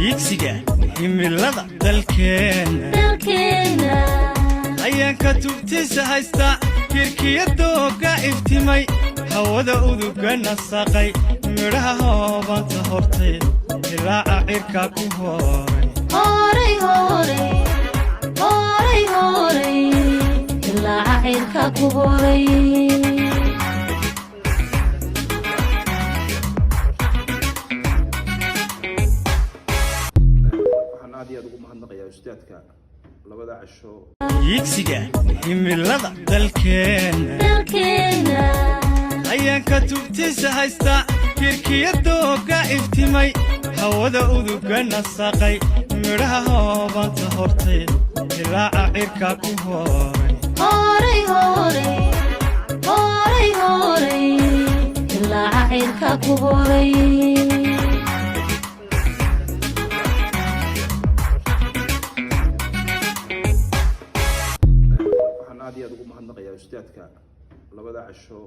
Hiigsiga himilada dalkeenna, ayaanka tubtiisa haysta, hirkiya dooga iftimay, hawada uduga nasaqay, midhaha hoobanta hortay, ilaaca cirka ku hooray. Horay, horay, horay, horay, ilaaca cirka ku horay. Waxaan aad iyo aad ugu mahadnaqayaa ustaadka labada casho. Hiigsiga himilada dalkeenna, ayaanka tubtiisa haysta, hirkiya dooga iftimay, hawada uduga nasaqay, midhaha hoobanta hortay, ilaaca cirka ku hooray. Horay, horay, horay, horay, ilaaca cirka ku horay. Waxaan aad iyo aad ugu mahadnaqayaa ustaadka labada casho.